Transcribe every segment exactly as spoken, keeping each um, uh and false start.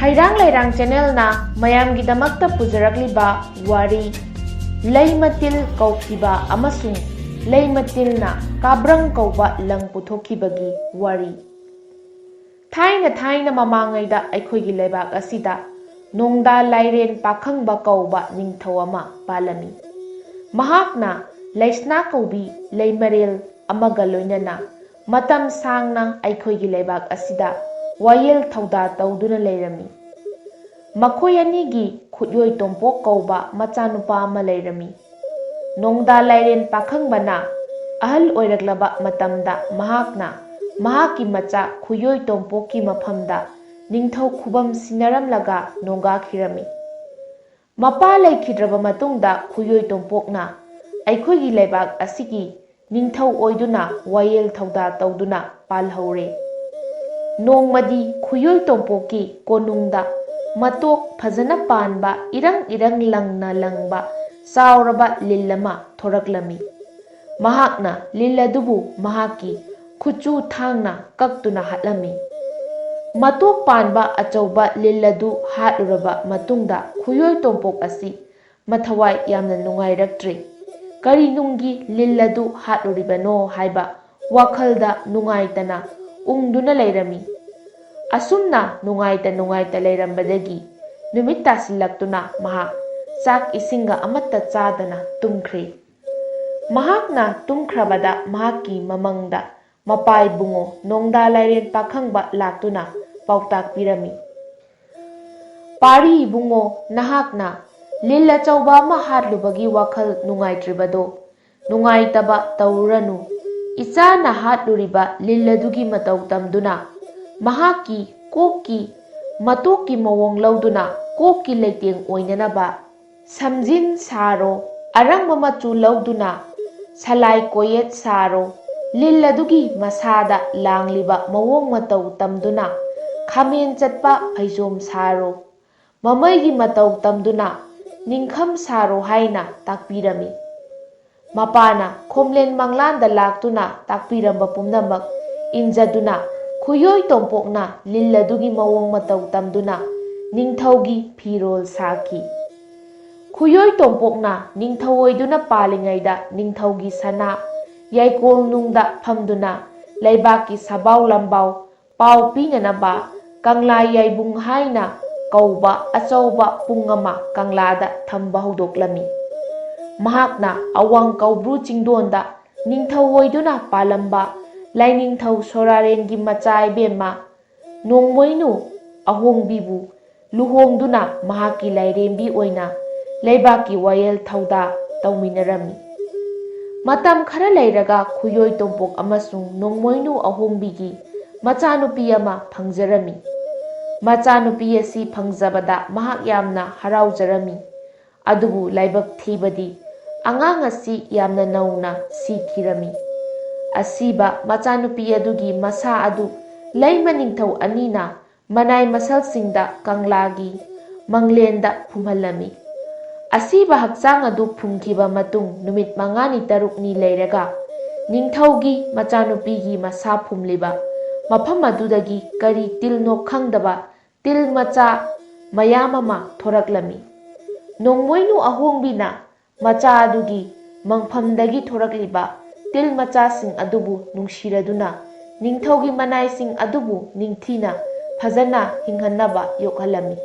ꯍꯩꯔꯥꯡ ꯂꯩꯔꯥꯡ ꯆꯦꯅꯦꯜꯅ ꯃꯌꯥꯝꯒꯤꯗꯃꯛꯇ ꯄꯨꯖꯔꯛꯂꯤꯕ ꯋꯥꯔꯤ, ꯂꯩꯃꯇꯤꯜ ꯀꯧꯈꯤꯕ ꯑꯃꯁꯨꯡ ꯂꯩꯃꯇꯤꯜꯅ ꯀꯥꯕ꯭ꯔꯪ ꯀꯧꯕ ꯂꯪ ꯄꯨꯊꯣꯛꯈꯤꯕꯒꯤ ꯋꯥꯔꯤ꯫ ꯊꯥꯏꯅ ꯊꯥꯏꯅ ꯃꯃꯥꯡꯉꯩꯗ ꯑꯩꯈꯣꯏꯒꯤ ꯂꯩꯕꯥꯛ ꯑꯁꯤꯗ ꯅꯣꯡꯗꯥ ꯂꯥꯏꯔꯦꯟ ꯄꯥꯈꯪꯕ ꯀꯧꯕ ꯅꯤꯡꯊꯧ ꯑꯃ ꯄꯥꯜꯂꯝꯃꯤ꯫ ꯃꯍꯥꯛꯅ ꯂꯩꯁꯅꯥ ꯀꯧꯕꯤ ꯂꯩꯃꯔꯦꯜ ꯑꯃꯒ ꯂꯣꯏꯅꯅ ꯃꯇꯝ ꯁꯥꯡꯅ ꯑꯩꯈꯣꯏꯒꯤ ꯂꯩꯕꯥꯛ ꯑꯁꯤꯗ ꯋꯥꯌꯦꯜ ꯊꯧꯗꯥ ꯇꯧꯗꯨꯅ ꯂꯩꯔꯝꯃꯤ꯫ ꯃꯈꯣꯏ ꯑꯅꯤꯒꯤ ꯈꯨꯠꯌꯣꯏ ꯇꯣꯝꯄꯣꯛ ꯀꯧꯕ ꯃꯆꯥꯅꯨꯄꯥ ꯑꯃ ꯂꯩꯔꯝꯃꯤ꯫ ꯅꯣꯡꯗꯥ ꯂꯥꯏꯔꯦꯟ ꯄꯥꯈꯪꯕꯅ ꯑꯍꯜ ꯑꯣꯏꯔꯛꯂꯕ ꯃꯇꯝꯗ ꯃꯍꯥꯛꯅ ꯃꯍꯥꯛꯀꯤ ꯃꯆꯥ ꯈꯨꯌꯣꯏ ꯇꯣꯝꯄꯣꯛꯀꯤ ꯃꯐꯝꯗ ꯅꯤꯡꯊꯧ ꯈꯨꯕꯝ ꯁꯤꯟꯅꯔꯝꯂꯒ ꯅꯣꯡꯒꯥꯈꯤꯔꯝꯃꯤ꯫ ꯃꯄꯥ ꯂꯩꯈꯤꯗ꯭ꯔꯕ ꯃꯇꯨꯡꯗ ꯈꯨꯌꯣꯏ ꯇꯣꯝꯄꯣꯛꯅ ꯑꯩꯈꯣꯏꯒꯤ ꯂꯩꯕꯥꯛ ꯑꯁꯤꯒꯤ ꯅꯤꯡꯊꯧ ꯑꯣꯏꯗꯨꯅ ꯋꯥꯌꯦꯜ ꯊꯧꯗꯥ ꯇꯧꯗꯨꯅ ꯄꯥꯜꯍꯧꯔꯦ꯫ ꯅꯣꯡꯃꯗꯤ ꯈꯨꯌꯣꯏ ꯇꯣꯝꯄꯣꯛꯀꯤ ꯀꯣꯅꯨꯡꯗ ꯃꯇꯣꯛ ꯐꯖꯅ ꯄꯥꯟꯕ, ꯏꯔꯪ ꯏꯔꯪ ꯂꯪꯅ ꯂꯪꯕ ꯆꯥꯎꯔꯕ ꯂꯤꯜ ꯑꯃ ꯊꯣꯔꯛꯂꯝꯃꯤ꯫ ꯃꯍꯥꯛꯅ ꯂꯤꯜ ꯑꯗꯨꯕꯨ ꯃꯍꯥꯛꯀꯤ ꯈꯨꯠꯆꯨ ꯊꯥꯡꯅ ꯀꯛꯇꯨꯅ ꯍꯥꯠꯂꯝꯃꯤ꯫ ꯃꯇꯣꯛ ꯄꯥꯟꯕ ꯑꯆꯧꯕ ꯂꯤꯜ ꯑꯗꯨ ꯍꯥꯠꯂꯨꯔꯕ ꯃꯇꯨꯡꯗ ꯈꯨꯌꯣꯏ ꯇꯣꯝꯄꯣꯛ ꯑꯁꯤ ꯃꯊꯋꯥꯏ ꯌꯥꯝꯅ ꯅꯨꯡꯉꯥꯏꯔꯛꯇ꯭ꯔꯦ꯫ ꯀꯔꯤ ꯅꯨꯡꯒꯤ ꯂꯤꯜ ꯑꯗꯨ ꯍꯥꯠꯂꯨꯔꯤꯕꯅꯣ ꯍꯥꯏꯕ ꯋꯥꯈꯜꯗ ꯅꯨꯡꯉꯥꯏꯇꯅ ꯎꯪꯗꯨꯅ ꯂꯩꯔꯝꯃꯤ꯫ ꯑꯁꯨꯝꯅ ꯅꯨꯡꯉꯥꯏꯇ ꯅꯨꯡꯉꯥꯏꯇ ꯂꯩꯔꯝꯕꯗꯒꯤ ꯅꯨꯃꯤꯠ ꯇꯥꯁꯤꯜꯂꯛꯇꯨꯅ ꯃꯍꯥꯛ ꯆꯥꯛ ꯏꯁꯤꯡꯒ ꯑꯃꯠꯇ ꯆꯥꯗꯅ ꯇꯨꯝꯈ꯭ꯔꯦ꯫ ꯃꯍꯥꯛꯅ ꯇꯨꯝꯈ꯭ꯔꯕꯗ ꯃꯍꯥꯛꯀꯤ ꯃꯃꯪꯗ ꯃꯄꯥ ꯏꯕꯨꯡꯉꯣ ꯅꯣꯡꯗꯥ ꯂꯥꯏꯔꯦꯟ ꯄꯥꯈꯪꯕ ꯂꯥꯛꯇꯨꯅ ꯄꯥꯎꯇꯥꯛ ꯄꯤꯔꯝꯃꯤ꯫ "ꯄꯥꯔꯤ ꯏꯕꯨꯡꯉꯣ, ꯅꯍꯥꯛꯅ ꯂꯤꯜ ꯑꯆꯧꯕ ꯑꯃ ꯍꯥꯠꯂꯨꯕꯒꯤ ꯋꯥꯈꯜ ꯅꯨꯡꯉꯥꯏꯇ꯭ꯔꯤꯕꯗꯣ ꯅꯨꯡꯉꯥꯏꯇꯕ ꯇꯧꯔꯨꯔꯅꯨ꯫ ꯏꯆꯥꯅ ꯍꯥꯠꯂꯨꯔꯤꯕ ꯂꯤꯜ ꯑꯗꯨꯒꯤ ꯃꯇꯧ ꯇꯝꯗꯨꯅ ꯃꯍꯥꯛꯀꯤ ꯀꯣꯛꯀꯤ ꯃꯇꯣꯛꯀꯤ ꯃꯑꯣꯡ ꯂꯧꯗꯨꯅ ꯀꯣꯛꯀꯤ ꯂꯩꯇꯦꯡ ꯑꯣꯏꯅꯅꯕ ꯁꯝꯖꯤꯟ ꯁꯥꯔꯣ, ꯑꯔꯪꯕ ꯃꯆꯨ ꯂꯧꯗꯨꯅ ꯁꯂꯥꯏ ꯀꯣꯌꯦꯠ ꯁꯥꯔꯣ, ꯂꯤꯜ ꯑꯗꯨꯒꯤ ꯃꯁꯥꯗ ꯂꯥꯡꯂꯤꯕ ꯃꯑꯣꯡ ꯃꯇꯧ ꯇꯝꯗꯨꯅ ꯈꯥꯃꯦꯟ ꯆꯠꯄ ꯐꯩꯖꯣꯝ ꯁꯥꯔꯣ, ꯃꯃꯩꯒꯤ ꯃꯇꯧ ꯇꯝꯗꯨꯅ ꯅꯤꯡꯈꯝ ꯁꯥꯔꯣ" ꯍꯥꯏꯅ ꯇꯥꯛꯄꯤꯔꯝꯃꯤ꯫ ꯃꯄꯥꯅ ꯈꯣꯝꯂꯦꯟ ꯃꯪꯂꯥꯟꯗ ꯂꯥꯛꯇꯨꯅ ꯇꯥꯛꯄꯤꯔꯝꯕ ꯄꯨꯝꯅꯃꯛ ꯏꯟꯖꯗꯨꯅ ꯈꯨꯌꯣꯏ ꯇꯣꯝꯄꯣꯛꯅ ꯂꯤꯜ ꯑꯗꯨꯒꯤ ꯃꯑꯣꯡ ꯃꯇꯧ ꯇꯝꯗꯨꯅ ꯅꯤꯡꯊꯧꯒꯤ ꯐꯤꯔꯣꯜ ꯁꯥꯈꯤ꯫ ꯈꯨꯌꯣꯏ ꯇꯣꯝꯄꯣꯛꯅ ꯅꯤꯡꯊꯧ ꯑꯣꯏꯗꯨꯅ ꯄꯥꯜꯂꯤꯉꯩꯗ ꯅꯤꯡꯊꯧꯒꯤ ꯁꯅꯥ ꯌꯥꯏꯀꯣꯜꯅꯨꯡꯗ ꯐꯝꯗꯨꯅ ꯂꯩꯕꯥꯛꯀꯤ ꯁꯕꯥꯎ ꯂꯝꯕꯥꯎ ꯄꯥꯎ ꯄꯤꯅꯅꯕ ꯀꯪꯂꯥ ꯌꯥꯏꯕꯨꯡ ꯍꯥꯏꯅ ꯀꯧꯕ ꯑꯆꯧꯕ ꯄꯨꯡ ꯑꯃ ꯀꯪꯂꯥꯗ ꯊꯝꯕ ꯍꯧꯗꯣꯛꯂꯝꯃꯤ꯫ ꯃꯍꯥꯛꯅ ꯑꯋꯥꯡ ꯀꯧꯕ꯭ꯔꯨ ꯆꯤꯡꯗꯣꯟꯗ ꯅꯤꯡꯊꯧ ꯑꯣꯏꯗꯨꯅ ꯄꯥꯜꯂꯝꯕ ꯂꯥꯏꯅꯤꯡꯊꯧ ꯁꯣꯔꯥꯔꯦꯟꯒꯤ ꯃꯆꯥ ꯏꯕꯦꯝꯃ ꯅꯣꯡꯃꯣꯏꯅꯨ ꯑꯍꯣꯡꯕꯤꯕꯨ ꯂꯨꯍꯣꯡꯗꯨꯅ ꯃꯍꯥꯛꯀꯤ ꯂꯥꯏꯔꯦꯝꯕꯤ ꯑꯣꯏꯅ ꯂꯩꯕꯥꯛꯀꯤ ꯋꯥꯌꯦꯜ ꯊꯧꯗꯥ ꯇꯧꯃꯤꯟꯅꯔꯝꯃꯤ꯫ ꯃꯇꯝ ꯈꯔ ꯂꯩꯔꯒ ꯈꯨꯌꯣꯏ ꯇꯣꯝꯄꯣꯛ ꯑꯃꯁꯨꯡ ꯅꯣꯡꯃꯣꯏꯅꯨ ꯑꯍꯣꯡꯕꯤꯒꯤ ꯃꯆꯥꯅꯨꯄꯤ ꯑꯃ ꯐꯪꯖꯔꯝꯃꯤ꯫ ꯃꯆꯥꯅꯨꯄꯤ ꯑꯁꯤ ꯐꯪꯖꯕꯗ ꯃꯍꯥꯛ ꯌꯥꯝꯅ ꯍꯔꯥꯎꯖꯔꯝꯃꯤ꯫ ꯑꯗꯨꯕꯨ ꯂꯥꯏꯕꯛ ꯊꯤꯕꯗꯤ ꯑꯉꯥꯡ ꯑꯁꯤ ꯌꯥꯝꯅ ꯅꯧꯅ ꯁꯤꯈꯤꯔꯝꯃꯤ꯫ ꯑꯁꯤꯕ ꯃꯆꯥꯅꯨꯄꯤ ꯑꯗꯨꯒꯤ ꯃꯁꯥ ꯑꯗꯨ ꯂꯩꯃ ꯅꯤꯡꯊꯧ ꯑꯅꯤꯅ ꯃꯅꯥꯏ ꯃꯁꯜꯁꯤꯡꯗ ꯀꯪꯂꯥꯒꯤ ꯃꯪꯂꯦꯟꯗ ꯐꯨꯝꯍꯜꯂꯝꯃꯤ꯫ ꯑꯁꯤꯕ ꯍꯛꯆꯥꯡ ꯑꯗꯨ ꯐꯨꯝꯈꯤꯕ ꯃꯇꯨꯡ ꯅꯨꯃꯤꯠ ꯃꯉꯥꯅꯤ ꯇꯔꯨꯛꯅꯤ ꯂꯩꯔꯒ ꯅꯤꯡꯊꯧꯒꯤ ꯃꯆꯥꯅꯨꯄꯤꯒꯤ ꯃꯁꯥ ꯐꯨꯝꯂꯤꯕ ꯃꯐꯝ ꯑꯗꯨꯗꯒꯤ ꯀꯔꯤ ꯇꯤꯜꯅꯣ ꯈꯪꯗꯕ ꯇꯤꯜ ꯃꯆꯥ ꯃꯌꯥꯝ ꯑꯃ ꯊꯣꯔꯛꯂꯝꯃꯤ꯫ ꯅꯣꯡꯃꯣꯏꯅꯨ ꯑꯍꯣꯡꯕꯤꯅ ꯃꯆꯥ ꯑꯗꯨꯒꯤ ꯃꯪꯐꯝꯗꯒꯤ ꯊꯣꯔꯛꯂꯤꯕ ꯇꯤꯜ ꯃꯆꯥꯁꯤꯡ ꯑꯗꯨꯕꯨ ꯅꯨꯡꯁꯤꯔꯗꯨꯅ ꯅꯤꯡꯊꯧꯒꯤ ꯃꯅꯥꯏꯁꯤꯡ ꯑꯗꯨꯕꯨ ꯅꯤꯡꯊꯤꯅ ꯐꯖꯅ ꯍꯤꯡꯍꯟꯅꯕ ꯌꯣꯛꯍꯜꯂꯝꯃꯤ꯫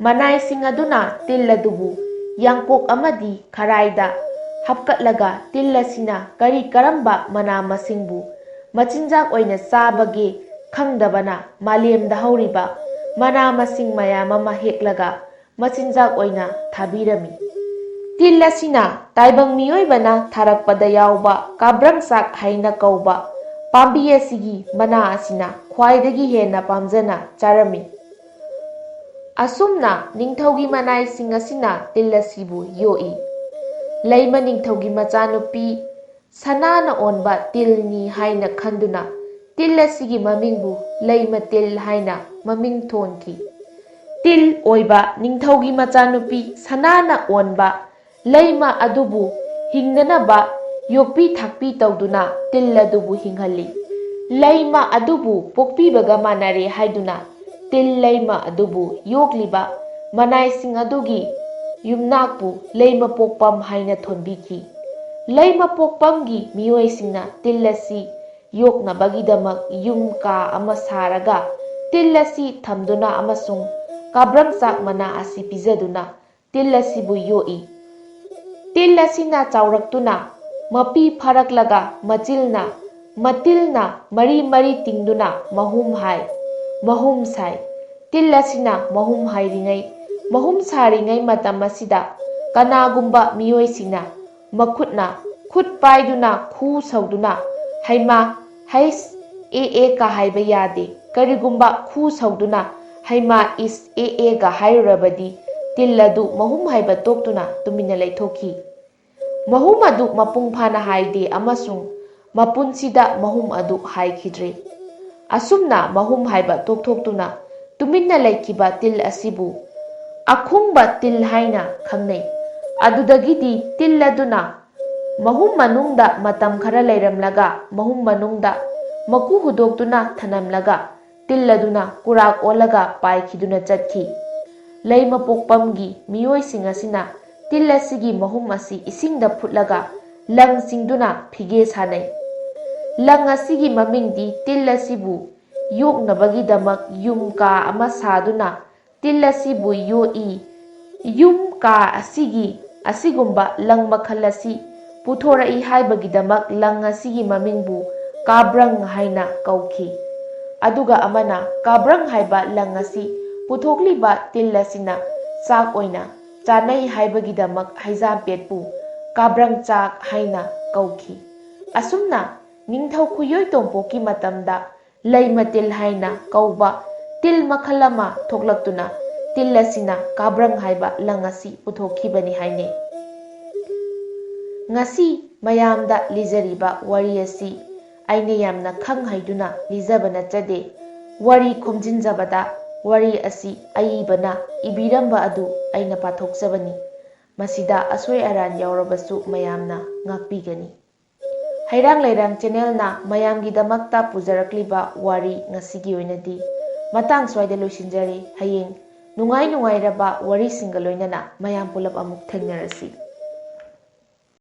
ꯃꯅꯥꯏꯁꯤꯡ ꯑꯗꯨꯅ ꯇꯤꯜ ꯑꯗꯨꯕꯨ ꯌꯥꯡꯀꯣꯛ ꯑꯃꯗꯤ ꯈꯔꯥꯏꯗ ꯍꯥꯞꯀꯠꯂꯒ ꯇꯤꯜ ꯑꯁꯤꯅ ꯀꯔꯤ ꯀꯔꯝꯕ ꯃꯅꯥ ꯃꯁꯤꯡꯕꯨ ꯃꯆꯤꯟꯖꯥꯛ ꯑꯣꯏꯅ ꯆꯥꯕꯒꯦ ꯈꯪꯗꯕꯅ ꯃꯥꯂꯦꯝꯗ ꯍꯧꯔꯤꯕ ꯃꯅꯥ ꯃꯁꯤꯡ ꯃꯌꯥꯝ ꯑꯃ ꯍꯦꯛꯂꯒ ꯃꯆꯤꯟꯖꯥꯛ ꯑꯣꯏꯅ ꯊꯥꯕꯤꯔꯝꯃꯤ꯫ ꯇꯤꯜ ꯑꯁꯤꯅ ꯇꯥꯏꯕꯪ ꯃꯤꯑꯣꯏꯕꯅ ꯊꯥꯔꯛꯄꯗ ꯌꯥꯎꯕ ꯀꯥꯕ꯭ꯔꯪꯆꯥꯛ ꯍꯥꯏꯅ ꯀꯧꯕ ꯄꯥꯝꯕꯤ ꯑꯁꯤꯒꯤ ꯃꯅꯥ ꯑꯁꯤꯅ ꯈ꯭ꯋꯥꯏꯗꯒꯤ ꯍꯦꯟꯅ ꯄꯥꯝꯖꯅ ꯆꯥꯔꯝꯃꯤ꯫ ꯑꯁꯨꯝꯅ ꯅꯤꯡꯊꯧꯒꯤ ꯃꯅꯥꯏꯁꯤꯡ ꯑꯁꯤꯅ ꯇꯤꯜ ꯑꯁꯤꯕꯨ ꯌꯣꯛꯏ꯫ ꯂꯩꯃ ꯅꯤꯡꯊꯧꯒꯤ ꯃꯆꯥꯅꯨꯄꯤ ꯁꯅꯥꯅ ꯑꯣꯟꯕ ꯇꯤꯜꯅꯤ ꯍꯥꯏꯅ ꯈꯟꯗꯨꯅ ꯇꯤꯜ ꯑꯁꯤꯒꯤ ꯃꯃꯤꯡꯕꯨ ꯂꯩꯃ ꯇꯤꯜ ꯍꯥꯏꯅ ꯃꯃꯤꯡ ꯊꯣꯟꯈꯤ꯫ ꯇꯤꯜ ꯑꯣꯏꯕ ꯅꯤꯡꯊꯧꯒꯤ ꯃꯆꯥꯅꯨꯄꯤ ꯁꯅꯥꯅ ꯑꯣꯟꯕ ꯂꯩꯃ ꯑꯗꯨꯕꯨ ꯍꯤꯡꯅꯅꯕ ꯌꯣꯛꯄꯤ ꯊꯥꯛꯄꯤ ꯇꯧꯗꯨꯅ ꯇꯤꯜ ꯑꯗꯨꯕꯨ ꯍꯤꯡꯍꯜꯂꯤ꯫ ꯂꯩꯃ ꯑꯗꯨꯕꯨ ꯄꯣꯛꯄꯤꯕꯒ ꯃꯥꯟꯅꯔꯦ ꯍꯥꯏꯗꯨꯅ ꯇꯤꯜ ꯂꯩꯃ ꯑꯗꯨꯕꯨ ꯌꯣꯛꯂꯤꯕ ꯃꯅꯥꯏꯁꯤꯡ ꯑꯗꯨꯒꯤ ꯌꯨꯝꯅꯥꯛꯄꯨ ꯂꯩꯃ ꯄꯣꯛꯄꯝ ꯍꯥꯏꯅ ꯊꯣꯟꯕꯤꯈꯤ꯫ ꯂꯩꯃ ꯄꯣꯛꯄꯝꯒꯤ ꯃꯤꯑꯣꯏꯁꯤꯡꯅ ꯇꯤꯜ ꯑꯁꯤ ꯌꯣꯛꯅꯕꯒꯤꯗꯃꯛ ꯌꯨꯝ ꯀꯥ ꯑꯃ ꯁꯥꯔꯒ ꯇꯤꯜ ꯑꯁꯤ ꯊꯝꯗꯨꯅ ꯑꯃꯁꯨꯡ ꯀꯥꯕ꯭ꯔꯪ ꯆꯥꯛ ꯃꯅꯥ ꯑꯁꯤ ꯄꯤꯖꯗꯨꯅ ꯇꯤꯜ ꯑꯁꯤꯕꯨ ꯌꯣꯛꯏ꯫ ꯇꯤꯜ ꯑꯁꯤꯅ ꯆꯥꯎꯔꯛꯇꯨꯅ ꯃꯄꯤ ꯐꯥꯔꯛꯂꯒ ꯃꯆꯤꯜꯅ ꯃꯇꯤꯜꯅ ꯃꯔꯤ ꯃꯔꯤ ꯇꯤꯡꯗꯨꯅ ꯃꯍꯨꯝ ꯍꯥꯏ, ꯃꯍꯨꯝ ꯁꯥꯏ꯫ ꯇꯤꯜ ꯑꯁꯤꯅ ꯃꯍꯨꯝ ꯍꯥꯏꯔꯤꯉꯩ, ꯃꯍꯨꯝ ꯁꯥꯔꯤꯉꯩ ꯃꯇꯝ ꯑꯁꯤꯗ ꯀꯅꯥꯒꯨꯝꯕ ꯃꯤꯑꯣꯏꯁꯤꯡꯅ ꯃꯈꯨꯠꯅ ꯈꯨꯠ ꯄꯥꯏꯗꯨꯅ ꯈꯨ ꯁꯧꯗꯨꯅ ꯍꯩꯃꯥ ꯍꯩꯁ ꯑꯦ ꯑꯦ ꯀ ꯍꯥꯏꯕ ꯌꯥꯗꯦ꯫ ꯀꯔꯤꯒꯨꯝꯕ ꯈꯨ ꯁꯧꯗꯨꯅ ꯍꯩꯃꯥ ꯏꯁ ꯑꯦ ꯑꯦ ꯒ ꯍꯥꯏꯔꯨꯔꯕꯗꯤ ꯇꯤꯜ ꯑꯗꯨ ꯃꯍꯨꯝ ꯍꯥꯏꯕ ꯇꯣꯛꯇꯨꯅ ꯇꯨꯃꯤꯟꯅ ꯂꯩꯊꯣꯛꯈꯤ꯫ ꯃꯍꯨꯝ ꯑꯗꯨ ꯃꯄꯨꯡ ꯐꯥꯅ ꯍꯥꯏꯗꯦ ꯑꯃꯁꯨꯡ ꯃꯄꯨꯟꯁꯤꯗ ꯃꯍꯨꯝ ꯑꯗꯨ ꯍꯥꯏꯈꯤꯗ꯭ꯔꯦ꯫ ꯑꯁꯨꯝꯅ ꯃꯍꯨꯝ ꯍꯥꯏꯕ ꯇꯣꯛꯊꯣꯛꯇꯨꯅ ꯇꯨꯃꯤꯟꯅ ꯂꯩꯈꯤꯕ ꯇꯤꯜ ꯑꯁꯤꯕꯨ ꯑꯈꯨꯡꯕ ꯇꯤꯜ ꯍꯥꯏꯅ ꯈꯪꯅꯩ꯫ ꯑꯗꯨꯗꯒꯤꯗꯤ ꯇꯤꯜ ꯑꯗꯨꯅ ꯃꯍꯨꯝ ꯃꯅꯨꯡꯗ ꯃꯇꯝ ꯈꯔ ꯂꯩꯔꯝꯂꯒ ꯃꯍꯨꯝ ꯃꯅꯨꯡꯗ ꯃꯀꯨ ꯍꯨꯗꯣꯛꯇꯨꯅ ꯊꯅꯝꯂꯒ ꯇꯤꯜ ꯑꯗꯨꯅ ꯀꯨꯔꯥꯛ ꯑꯣꯜꯂꯒ ꯄꯥꯏꯈꯤꯗꯨꯅ ꯆꯠꯈꯤ꯫ ꯂꯩꯃ ꯄꯣꯛꯄꯝꯒꯤ ꯃꯤꯑꯣꯏꯁꯤꯡ ꯑꯁꯤꯅ ꯇꯤꯜ ꯑꯁꯤꯒꯤ ꯃꯍꯨꯝ ꯑꯁꯤ ꯏꯁꯤꯡꯗ ꯐꯨꯠꯂꯒ ꯂꯪ ꯆꯤꯡꯗꯨꯅ ꯐꯤꯒꯦ ꯁꯥꯅꯩ꯫ ꯂꯪ ꯑꯁꯤꯒꯤ ꯃꯃꯤꯡꯗꯤ ꯇꯤꯜ ꯑꯁꯤꯕꯨ ꯌꯣꯛꯅꯕꯒꯤꯗꯃꯛ ꯌꯨꯝ ꯀꯥ ꯑꯃ ꯁꯥꯗꯨꯅ ꯇꯤꯜ ꯑꯁꯤꯕꯨ ꯌꯣꯛꯏ꯫ ꯌꯨꯝ ꯀꯥ ꯑꯁꯤꯒꯤ ꯑꯁꯤꯒꯨꯝꯕ ꯂꯪ ꯃꯈꯜ ꯑꯁꯤ ꯄꯨꯊꯣꯔꯛꯏ ꯍꯥꯏꯕꯒꯤꯗꯃꯛ ꯂꯪ ꯑꯁꯤꯒꯤ ꯃꯃꯤꯡꯕꯨ ꯀꯥꯕ꯭ꯔꯪ ꯍꯥꯏꯅ ꯀꯧꯈꯤ꯫ ꯑꯗꯨꯒ ꯑꯃꯅ ꯀꯥꯕ꯭ꯔꯪ ꯍꯥꯏꯕ ꯂꯪ ꯑꯁꯤ ꯄꯨꯊꯣꯛꯂꯤꯕ ꯇꯤꯜ ꯑꯁꯤꯅ ꯆꯥꯛ ꯑꯣꯏꯅ ꯆꯥꯅꯩ ꯍꯥꯏꯕꯒꯤꯗꯃꯛ ꯍꯩꯖꯥꯝꯄꯦꯠꯄꯨ ꯀꯥꯕ꯭ꯔꯪ ꯆꯥꯛ ꯍꯥꯏꯅ ꯀꯧꯈꯤ꯫ ꯑꯁꯨꯝꯅ ꯅꯤꯡꯊꯧ ꯈꯨꯌꯣꯏ ꯇꯣꯝꯄꯣꯛꯀꯤ ꯃꯇꯝꯗ ꯂꯩꯃ ꯇꯤꯜ ꯍꯥꯏꯅ ꯀꯧꯕ ꯇꯤꯜ ꯃꯈꯜ ꯑꯃ ꯊꯣꯛꯂꯛꯇꯨꯅ ꯇꯤꯜ ꯑꯁꯤꯅ ꯀꯥꯕ꯭ꯔꯪ ꯍꯥꯏꯕ ꯂꯪ ꯑꯁꯤ ꯄꯨꯊꯣꯛꯈꯤꯕꯅꯤ ꯍꯥꯏꯅꯩ꯫ ꯉꯁꯤ ꯃꯌꯥꯝꯗ ꯂꯤꯖꯔꯤꯕ ꯋꯥꯔꯤ ꯑꯁꯤ ꯑꯩꯅ ꯌꯥꯝꯅ ꯈꯪ ꯍꯩꯗꯨꯅ ꯂꯤꯖꯕ ꯅꯠꯆꯗꯦ꯫ ꯋꯥꯔꯤ ꯈꯣꯝꯖꯤꯟꯖꯕꯗ ꯋꯥꯔꯤ ꯑꯁꯤ ꯑꯏꯕꯅ ꯏꯕꯤꯔꯝꯕ ꯑꯗꯨ ꯑꯩꯅ ꯄꯥꯊꯣꯛꯆꯕꯅꯤ꯫ ꯃꯁꯤꯗ ꯑꯁꯣꯏ ꯑꯔꯥꯟ ꯌꯥꯎꯔꯕꯁꯨ ꯃꯌꯥꯝꯅ ꯉꯥꯛꯄꯤꯒꯅꯤ꯫ ꯍꯩꯔꯥꯡ ꯂꯩꯔꯥꯡ ꯆꯦꯅꯦꯜꯅ ꯃꯌꯥꯝꯒꯤꯗꯃꯛꯇ ꯄꯨꯖꯔꯛꯂꯤꯕ ꯋꯥꯔꯤ ꯉꯁꯤꯒꯤ ꯑꯣꯏꯅꯗꯤ ꯃꯇꯥꯡ ꯁ꯭ꯋꯥꯏꯗ ꯂꯣꯏꯁꯤꯟꯖꯔꯦ꯫ ꯍꯌꯦꯡ ꯅꯨꯡꯉꯥꯏ ꯅꯨꯡꯉꯥꯏꯔꯕ ꯋꯥꯔꯤꯁꯤꯡꯒ ꯂꯣꯏꯅꯅ ꯃꯌꯥꯝ ꯄꯨꯂꯞ ꯑꯃꯨꯛ ꯊꯦꯡꯅꯔꯁꯤ꯫